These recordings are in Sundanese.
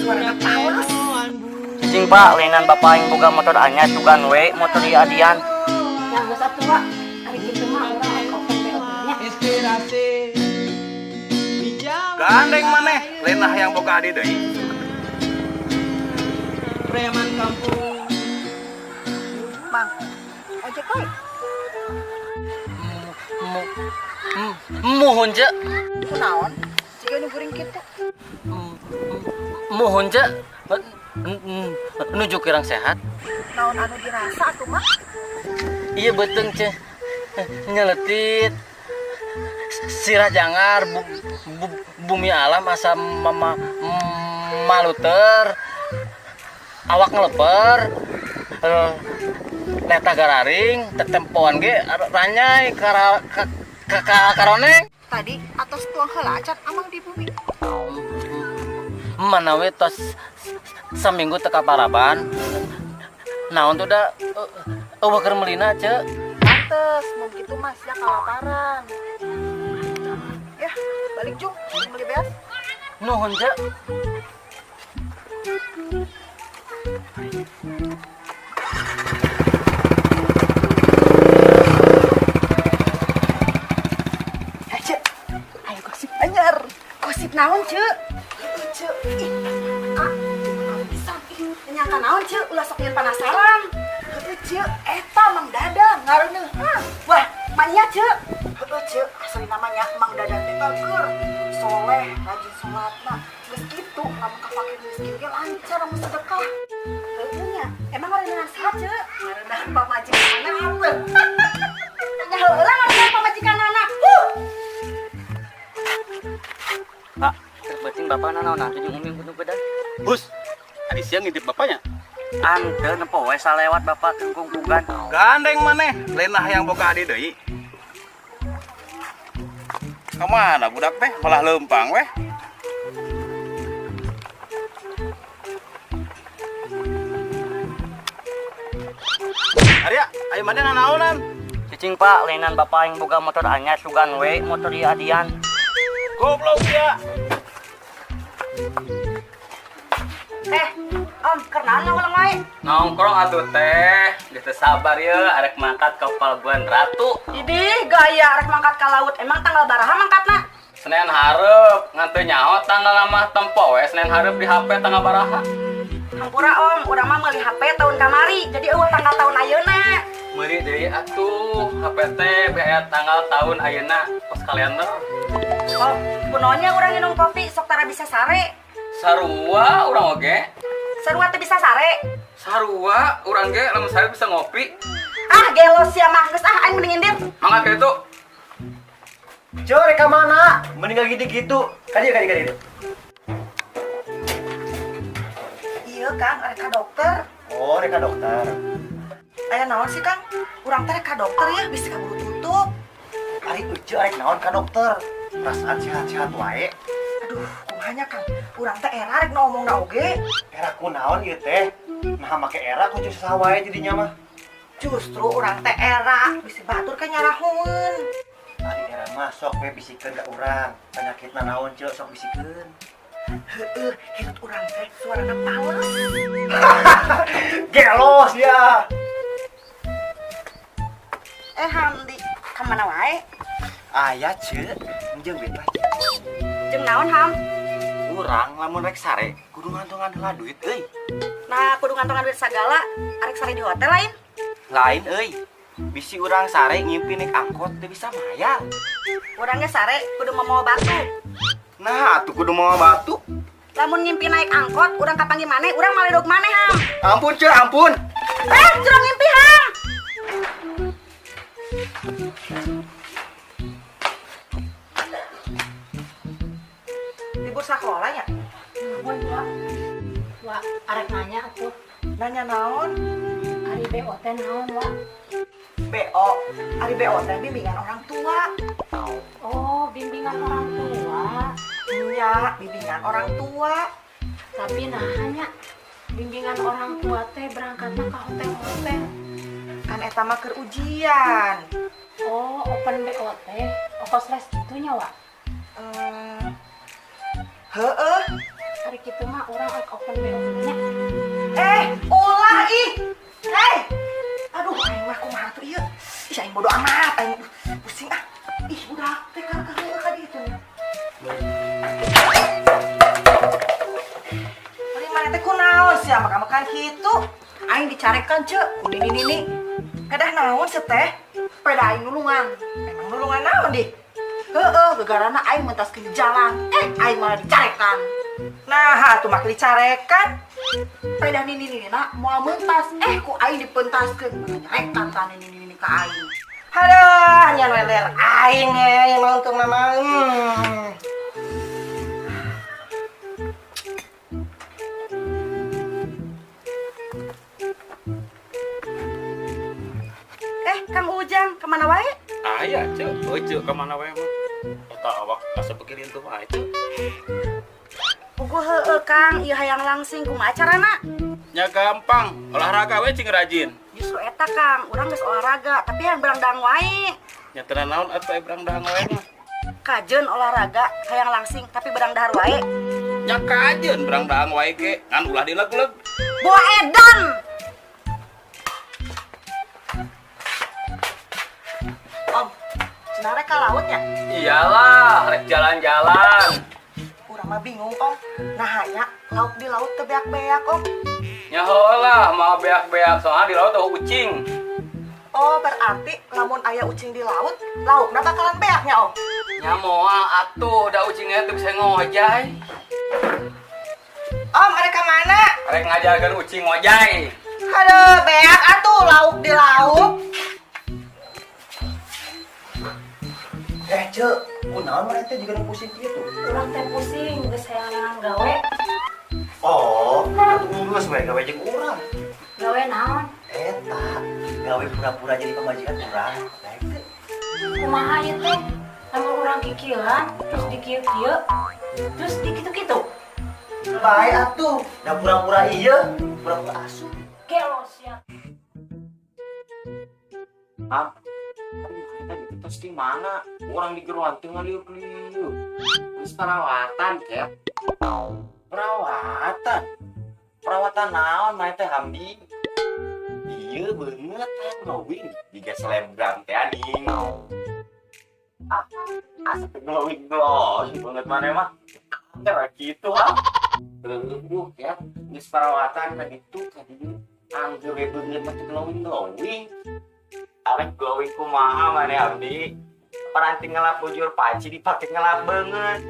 Suarana pales. Cicing Pak, lainan bapak aing boga motor anyar sugan we motor ieu adian. Ya geus atuh, Wak. Ari kitu mah urang rek open BO nya. Gandeng maneh, lain hayang boga adi deui. Preman kampung. Mang, ojek we. Muhun ce. Kunaon? Jiga nu guring kitu. Muhun ce. Nuju kirang sehat. Naon anu dirasa atuh mah? Iya beuteung ce. Nyeletit. Sirah jangar bumi alam asa mama maluter. Awak ngeleper. Leta gararing tetempoan ge ranyai kara karoneng. Tadi atos tuang heula acan amang di bumi. Mana we tos saminggu teu kaparaban. Naon tuh da eueuh keur meulina ce. Pantes, mun kitu mah sia kalaparan. Ya, balik jung, meuli beas. Nuhun ce. Eh, Cek, ayo gosip anyar. Gosip naon, Cek? Heueuh, Cek. Ih, ah, pisan ih, nyangka naon, Cek? Ulah sok nyeun penasaran. Heueuh, Cek, eta Mang Dadang ngareuneuh. Wah, manya, Cek. Heueuh, Cek, asli namanya Mang Dadang teh bager. Soleh, rajin sholatna. Geus kitu, lamun ka fakir miskin ge lancar lamun sedekah. Heueuh nya, emang ngareuneuhan saha, Cek? Ngareuneuhan pamajikanana atuh. Nya heula ngareuneuhan pamajikanana. Huh. Pak, keur beuting bapak nanaon atuh jeung umi kudu bedan. Bus, adi sia ngintip bapaknya. Ante nempo we salewat bapak kengkungkungan. Gandeng maneh, lain hayang boga adi deui. Kamana budak teh malah leumpang weh. Arya, ayo maneh nanaonan? Cicing Pak, lainan bapak aing boga motor anyar sugan we motor ieu adian. Goblok ya. Om, keur naon ngawulang wae? Nongkrong atuh teh, geus teu sabar ye arek mangkat ka Pelabuhan Ratu. Idih, gaya arek mangkat ka laut. Emang tanggal baraha mangkatna? Senin hareup, ngan teu nyaho tanggal mah tempo we Senin hareup di HP tanggal baraha. Hampura Om, urang mah meuli HP tahun kamari, jadi eueuh tanggal tahun ayeuna. Meuli deui atuh HP teh bea tanggal tahun ayeuna kos kalender. Oh, kunaonnya urang minum kopi sok tara bisa sare. Sarua urang oge. Sarua teh bisa sare. Sarua urang ge lamun sare bisa ngopi. Ah, gelo sia mah geus ah aing mending indit. Mangga ka ditu. Cok, reka mana? Mending gak gitu-gitu. Kadi, kadi, kadi. Iya, Kang, rek ka dokter. Oh, reka dokter. Aya naon sih, Kang? Urang teh rek ka dokter ya, bisi kaburu tutup. Ari uce arek naon ka dokter? Perasaan sehat-sehat wae. Aduh, kumaha nya, Kang? Urang teh era rek ngomongna oge. Era kunaon ieu teh? Nah, make era ku susah wae jadinya mah. Justru urang teh era bisi batur ka nyarahoeun. Ari era mah sok we bisikeun ka urang. Penyakitna naon ceu sok bisikeun. Heueuh, hirut urang teh suarana pales. Gelos ya. Hamdi, ka mana wae? Aya ceu, jeung duit lah. Jeung naon, Ham? Urang lamun rek sare kudu ngantongan heula duit euy. Nah, kudu ngantongan duit sagala, arek sare di hotel lain. Lain euy. Bisi urang sare ngimpi naik angkot teu bisa mayar. Urang ge sare kudu mawa batu. Nah, atuh kudu mawa batu. Lamun ngimpi naik angkot, urang kapanggih maneh, urang maledog maneh, Ham. Ampun, ceu, ampun. Curang ngimpi, Ham. Libur sekolah ya? Nuhun, Wak. Wak, arek nanya atuh. Nanya naon? Ari BO teh naon, Wak? BO, ari BO teh bimbingan orang tua. Oh, bimbingan orang tua. Nya, bimbingan orang tua. Tapi nah hanya bimbingan orang tua teh berangkatna ka hotel-hotel. Kan eta mah keur ujian. Oh, open BO teh, ongkos les kitu nya, Wak? Heeh. Ari kitu mah urang rek open BO nya. Eh, ulah ih. Hei. Aduh, aing mah kumaha tuh ieu. Ih, aing bodo amat, aing pusing ah. Ih, budak teh ka ka ditu. Ari maneh teh kunaon sia makan-makan kitu? Aing dicarekan, Ceu, ku nini-nini. Kedah naon sih teh? Peda aing nulungan. Emang nulungan naon di? Heeh, gegarana aing mentas ke jalan. Eh, aing malah dicarekan. Nah, atuh mah dicarekan. Peda nini-nini na moal mentas. Eh, ku aing dipentaskeun. Malah nyarekan tah nini-nini ka aing. Haduh, nya leler aing eh, yang untung nama. Eh, Kang Ujang, kemana wae? Aya, Ceu. Oh, Ceu, kemana wae mah? Eta awak asa begini tuh wae, Ceu. Puguh heueuh, Kang, ieu hayang langsing kumaha carana? Nya gampang, olahraga we cing rajin. Justru eta, Kang, urang geus olahraga, tapi hayang berangdang wae. Nya teu naon atuh berangdang wae mah. Kajeun olahraga hayang langsing tapi berang dahar wae. Nya kajeun berangdang wae ge, ngan ulah dileg-leg. Boa edan. Om, cenah rek ka laut nya? Iyalah, rek jalan-jalan. Urang mah bingung, Om. Nah, nya lauk di laut teu beak-beak, Om. Nya heueuh lah, mau beak-beak soalnya di laut eueuh ucing. Oh, berarti lamun aya ucing di laut, laukna bakalan beaknya, Om. Nya moal atuh, da ucingnya teu bisa ngojay. Om, arek ka mana? Rek ngajarkeun ucing ngojay. Aduh, beak atuh lauk di laut. Eh, Ceu, kunaon maneh teh jiga nu pusing kitu? Urang teh pusing geus hayangan gawe. Oh, atuh geus we gawe jeung urang. Gawe naon? Eta, gawe pura-pura jadi pamajikan urang. Daek teu? Kumaha ieu teh? Lamun urang kikieuan, terus dikieu-kieu, terus dikitu-kitu. Bae atuh, da pura-pura ieu, pura-pura asup. Gelo sia. Am, terus di mana? Orang di geruan teu ngaliuk-liuk. Terus perawatan, Kep. Perawatan? Perawatan naon maneh teh Hamdi? Iya beungeut teh glowing, jiga selebgram teh anjing. Ah, asa teh glowing glowing banget maneh mah. Teh kitu ha. Leuh, Kep, geus perawatan ka ditu ka dieu. Angger we beungeut mah teh glowing glowing. Arek glowing kumaha maneh Abdi? Paranti ngelap bujur panci dipake ngelap beungeut.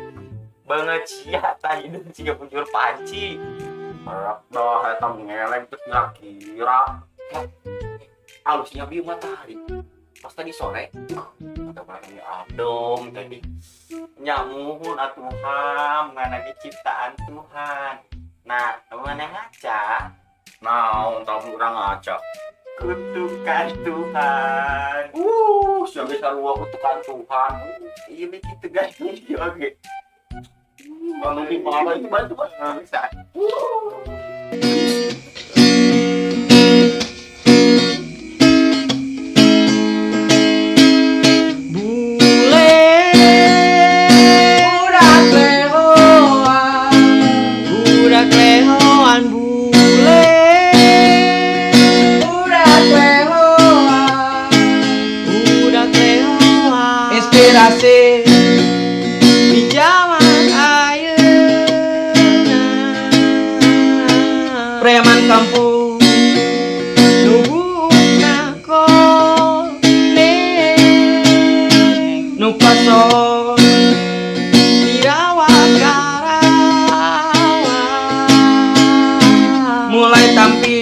Beungeut sia tah hideung siga bujur panci. Harap dah eta ngeleng teu kira-kira. Alusnya bieu matahari. Pas tadi sore, kata mana adem tadi. Nyamuhun atuh ham ngan lagi ciptaan Tuhan. Nah, maneh ngaca? Naon tah urang ngaca? Kutukan Tuhan. Siapa sarua kutukan Tuhan. Iya begitu guys. Oke. Kalau di mana itu bantu bisa. Bule budak lehoan, budak lehoan bule, budak lehoan, budak lehoan. Inspirasi di zaman ayeuna, preman kampung nubuhna koneng, nu pason dirawa karawa, mulai tampil